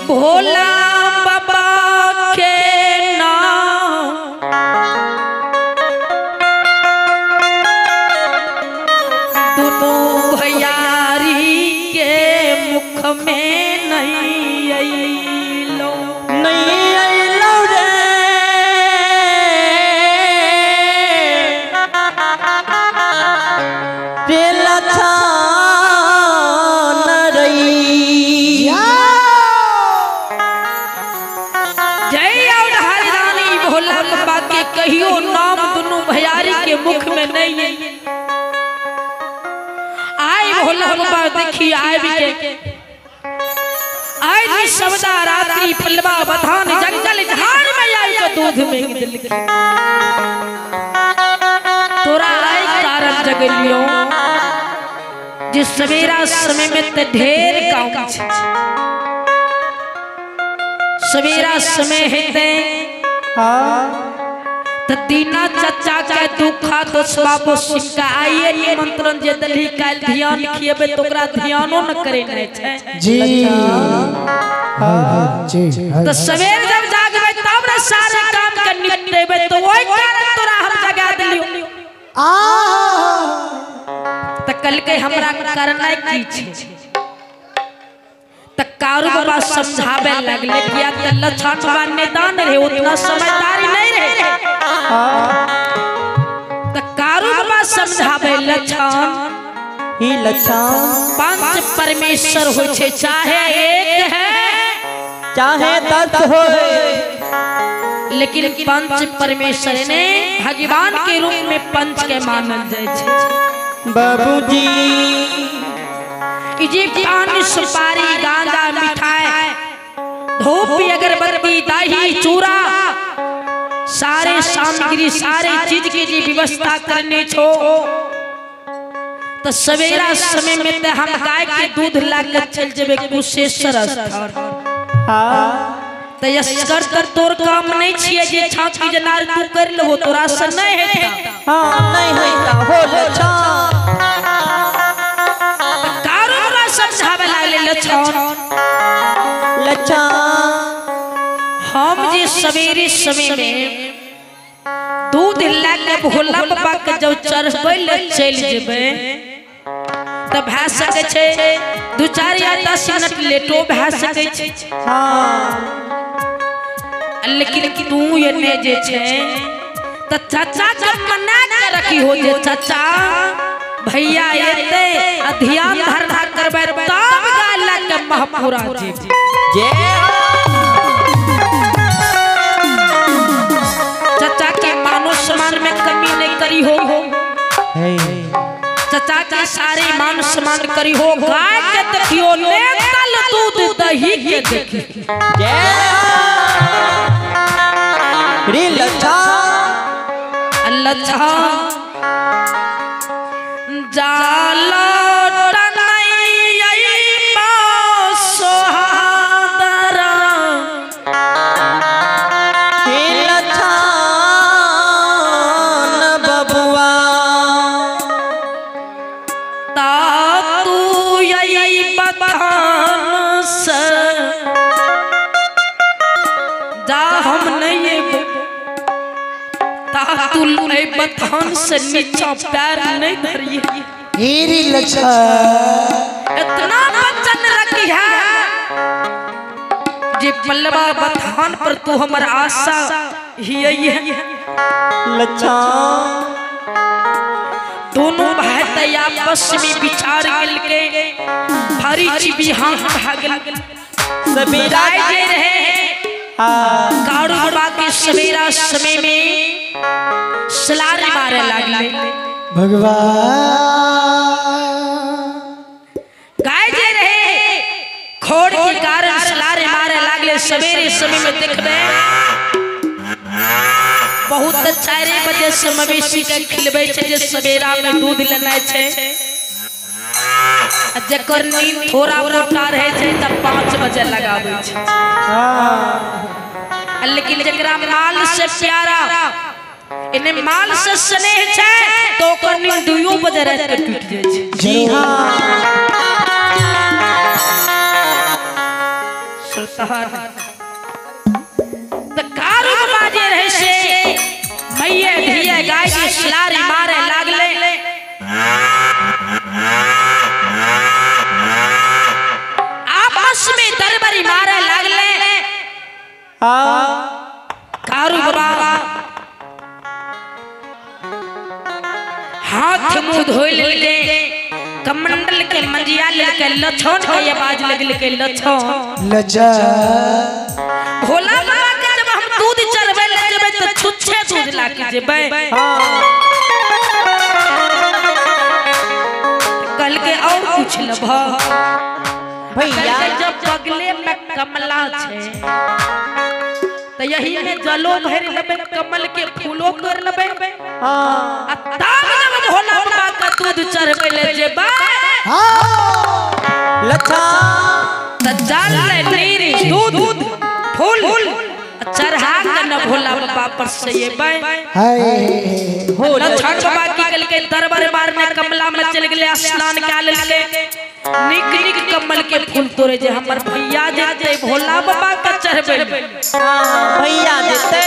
भोला बाबा के नाम दोनों भैयारी के मुख में नहीं अइलो, नहीं अइलो रे। रे लछन रई जय हरदानी भोला बाबा के कहियो नाम दोनों भैयारी के मुख में नहीं आए। भोला बाबा देखी आए के आए जी सबदा रात्रि पलवा बधान जंगल झाड़ में आई के दूध में दिल के तोरा आए कारण जगलियो जे सवेरा समय में ते ढेर काम छे। सवेरा समय हेते त दीना चचा के दुखा दोसबाबो सिक्का आइए निमंत्रण जे दलही काल ध्यान खिएबे तो ओकरा ध्यानो न करे नै छै जी। हां जी। त सवेर जब जागबे तब ने सारे काम के निपटेबे, तो ओइ कारण तोरा हम जगा देलियो। आ त कल के हमरा करनाय की छै? त कारू बाबा समझावे लगले किया त लछन बाबा निदान रहे, उतना समझदारी नहीं रहे। त कारू बाबा समझावे लछन ही लछन पंच परमेश्वर हो छे, चाहे एक है चाहे 10 हो, लेकिन पंच परमेश्वर ने भगवान के रूप में पंच के मानल जाय छे। बाबूजी जी पान सुपारी गांजा मिठाई धूप अगरबत्ती दही चूरा सारे सामग्री सारे चीज के जी व्यवस्था करने छो। तो सवेरा समय में ते हम गाय के दूध ला के चल जेबे कुशेश्वर स्थान। हां त यसकर तर तोर काम नहीं छिए जे छाकी जनार तू कर लेबो, तोरा से नहीं हेता। हां नहीं हेता हो लछन। कारो समझावे लागले लछन लछन हम जे सवेरे समय में दूध लाके भोला बाबा के जब चढ़बै ले चल जेबै त भए सकै छै 2 4 या 10 मिनट लेटो भए सकै छै। हां लेकिन तू एने जे छै त चाचा के मना के रखी हो जे चाचा भैया एते ध्यान धरना करबै तब गाय लाके महपुरा जी जय। चाचा के मानो सम्मान में कमी नहीं करी हो, चाचा के सारे मान सम्मान करी हो। गाय के देखियो ने तल दूध दही के देखी जय रे लछा लछा जाला सोहादरा हे लछन बबुआ ता तू यही बथान से जा हम नहीं ता तू बथान से नीचा पैर नहीं धरिए। हेरी लछन इतना वचन रखी है जे पल्लवा बथान पर तू हमर आशा ही है। लछन दोनों भाई त आपस में विचार के फरिच बिहान भागल सवेरा जे रहे। कारू बाबा के सवेरा समय में सलार मारे लागले भगवान गाय जे रहे खोड़ के कारण सलार मारे लागले। सवेरे समय में देखबे बहुत 4 बजे से मवेशी के खिलबै छै जे सवेरा में दूध लेनाय छै, आ जकर नींद थोड़ा मोटा रहे छै तब 5 बजे लगाबै छै। लेकिन जकरा माल से प्यारा इन्हें माल से स्नेह छै तो ओकर नींद 2 बजे रात के टूट जाय छै। जी हां। तहन त कारू बाबा जे रहे से मैये धिये गाय के सलारी मारे लागले। आपस में दरबारी मारे लागले। कारू बाबा हाथ मुंह धोइ लेलके, कमंडल के मंजिया लेके लछन के आवाज लगल के लछन लजा भोला बाबा के जब हम दूध चढ़बे ले जेबै त छुच्छे दूध ला के जेबै। कल के और कुछ लभ भैया जब बगले में कमला छे त यही में जलो भर लेबै, कमल के फूलो कर लेबै। आ तब जब भोला बाबा के दूध चढ़बे ले जेबै लच्छा त जल नीर दूध फूल चढ़ा के न भोला बाबा पर से एबै। लछन बाबा की कलके दरबार बार में कमला में चल गेले, स्नान कए लेलके, निक निक कमल के फूल तोड़े जे हमर भैया जेते भोला बाबा के चढ़बे भैया जेते।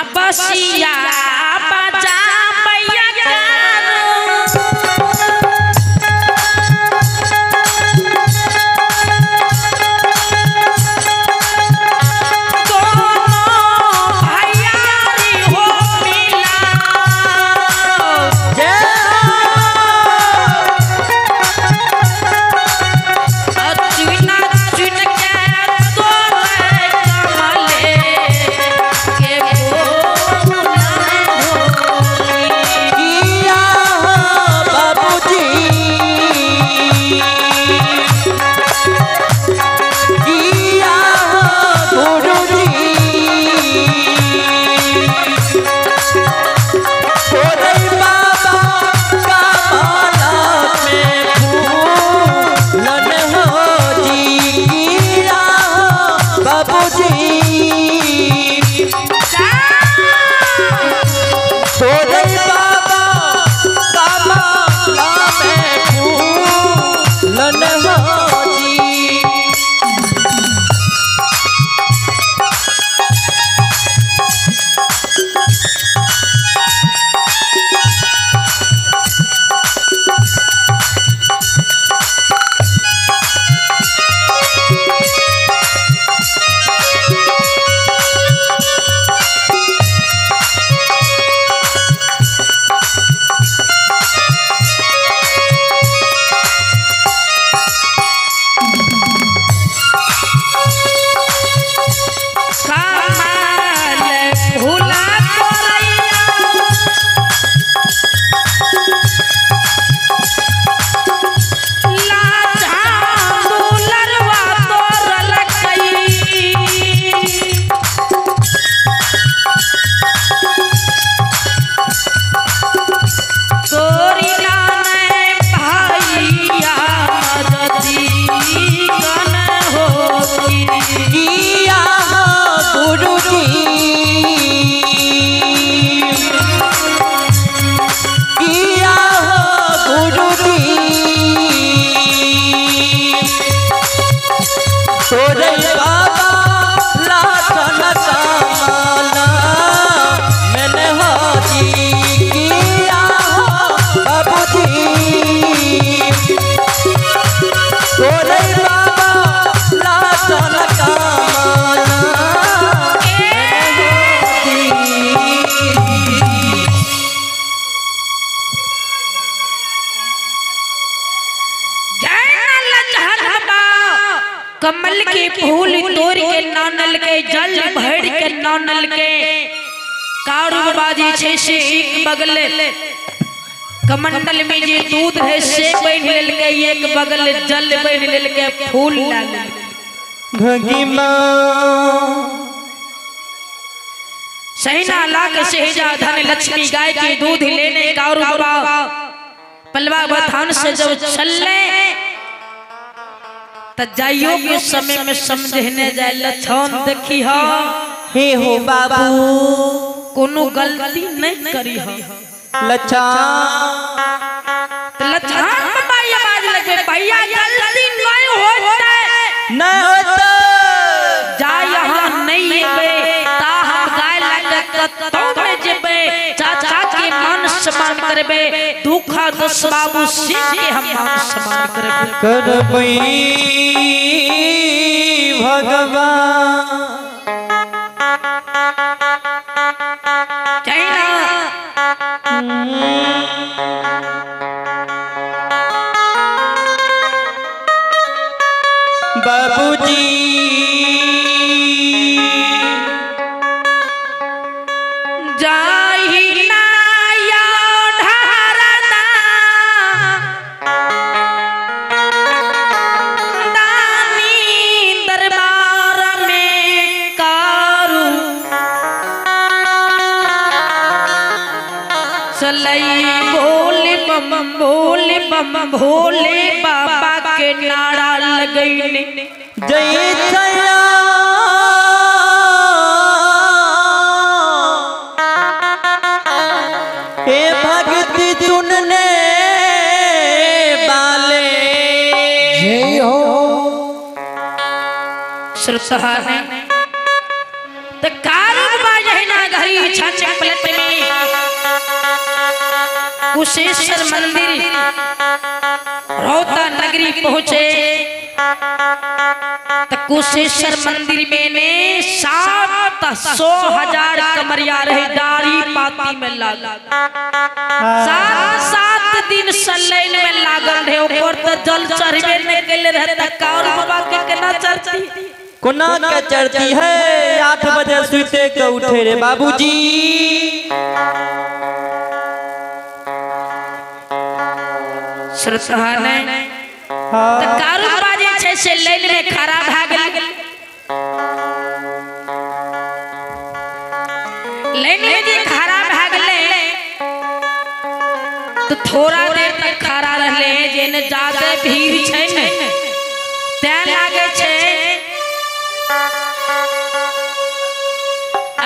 अब बसिया बजा भैया कमल के फूल तोड़ के नानल के जल भर के नानल के कारू बाजी छे से एक बगल कमंडल में जे दूध है से बन लेलके, एक बगल जल बन लेलके फूल लाल भगिमा सहीना लाख सहजा धन लक्ष्मी गाय के दूध लेने कारू बाबा पलवा बथान से जब चलले त जाइयो के समय में समझने जाए लछन देखी हो हे हो बाबू कोनो गलती नहीं करी हो लच्छा लच्छा बाबा आवाज लगे भैया गलती नहीं होता नहीं होता। करबे दुखा दस बाबू सिंह के हम मान सम्मान करबे करबै भगवान। बाबूजी जाहि नाया ढारना दानी दरबार में कारू सलई बोले बम बोले बम भोले बाबा के नारा लगैने जय छया ए भक्ति चुनने वाले जय हो। श्रोता है तो कारण बाजहिना घड़ी छाछ पलट में कुशेश्वर मंदिर रोहता नगरी पहुँचे तो कुशेश्वर मंदिर में ने 700,000 कमरिया रहे दाढ़ी पाती में लागा 7-7 दिन सलैन में लागल रहे ऊपर तो जल चढ़बे नहीं कैले रहे त काउर बाबा के केना चढ़ती कोना के चढ़ती है। 8 बजे सुते के उठे रे बाबूजी। श्रोता ने तो कारू बाजे छे से लाइन में खड़ा भा गेल लाइन में जे खड़ा भा गेले तो थोड़ा देर तक खड़ा रहले जेने ज्यादा भीड़ छै ने तैं लागे छै।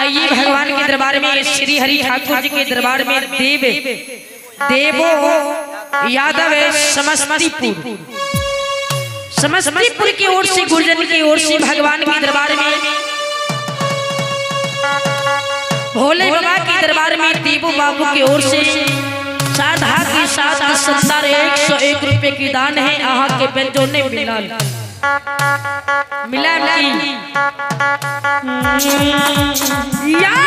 आइए भगवान के दरबार में श्री हरि ठाकुर जी के दरबार में देव देवो यादव समस्तीपुर समस्तीपुर की ओर से गुर्जन की ओर से भगवान के दरबार में भोले बाबा के दरबार में देवो बाबू की ओर से साधा के साथ संसार 101 रुपए की दान है। आहा के व्यंजन ने मिला मिला की या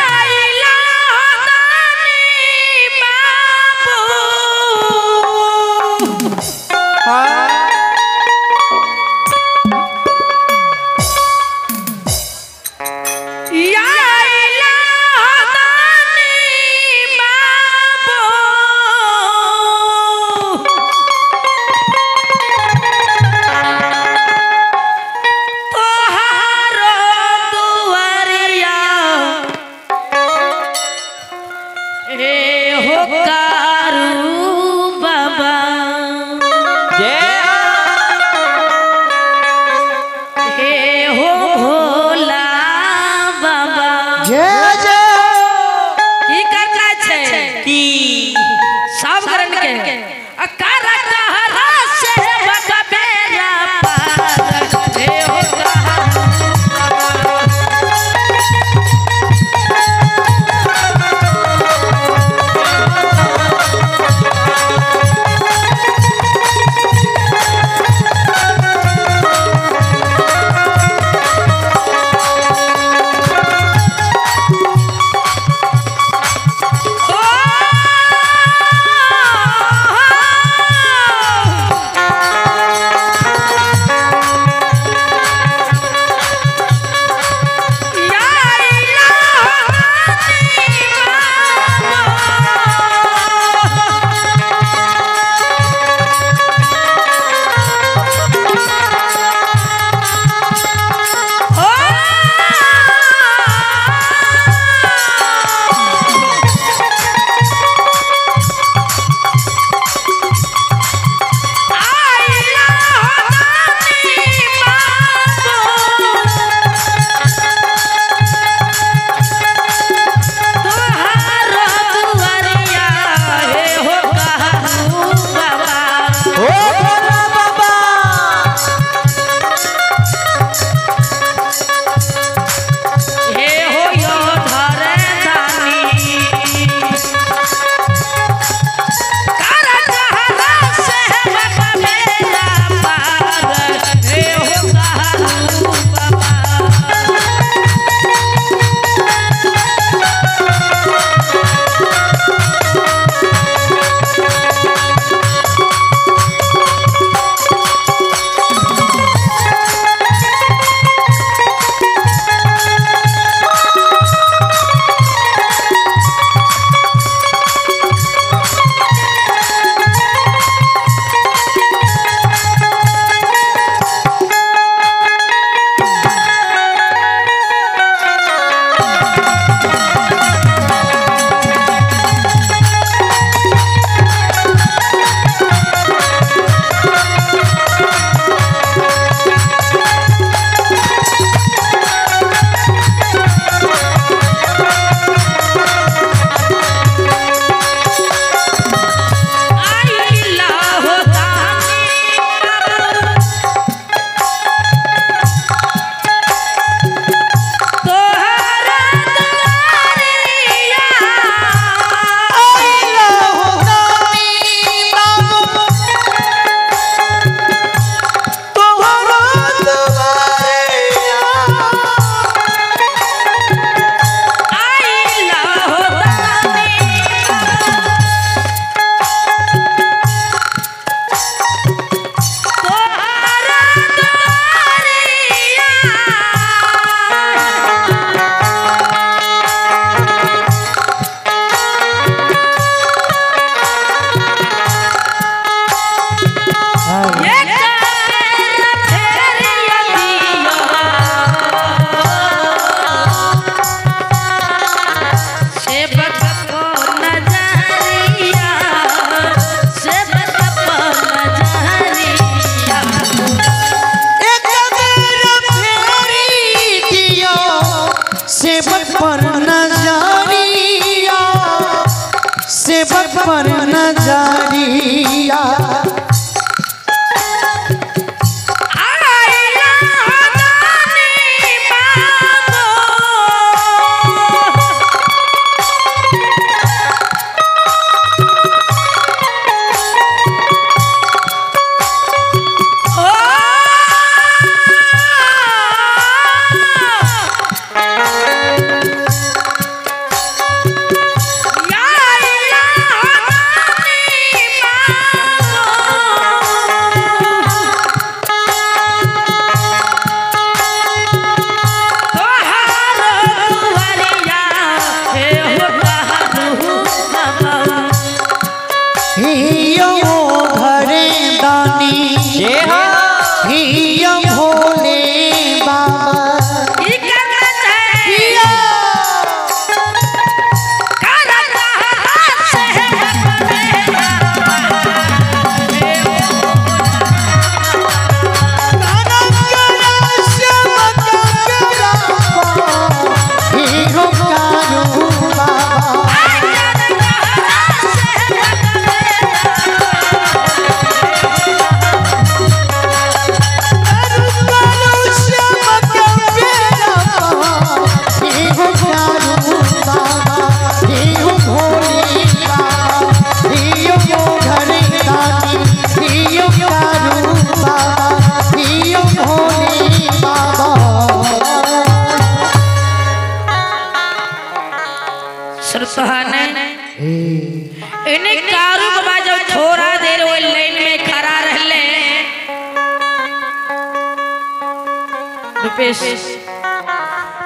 रुपेश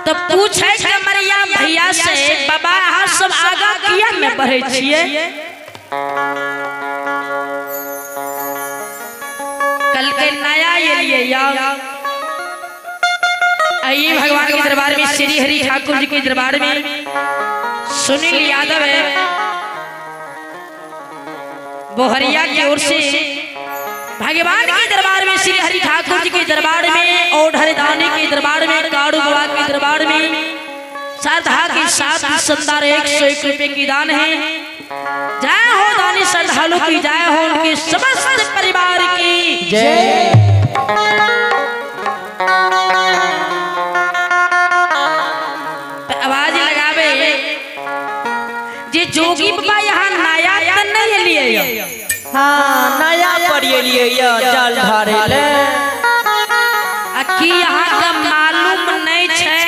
तो पूछे कमरिया भैया से बाबा अहाँ सब आगा किया में बढ़े छिए। कल के नया एलिए आइए भगवान के दरबार में, श्री हरि ठाकुर जी के दरबार में सुनील यादव है बोहरिया की ओर से भगवान के दरबार में, श्री हरि ठाकुर जी के दरबार में और हरिदानी के दरबार में, काड़ू बाबा के दरबार में श्रद्धा के साथ शानदार 101 रुपए की दान है। जय हो दानी श्रद्धालु की, जय हो उनके समस्त परिवार की जय। आवाज लगावे जे जोगी बाबा यहाँ नया तो नहीं लिए। हाँ नया पर लिए जल ढारे ले की यहाँ का मालूम नहीं छे।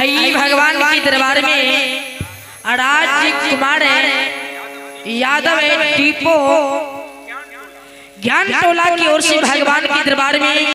आई भगवान के दरबार में राज कुमार यादव टीपो ज्ञान टोला की ओर से भगवान के दरबार में।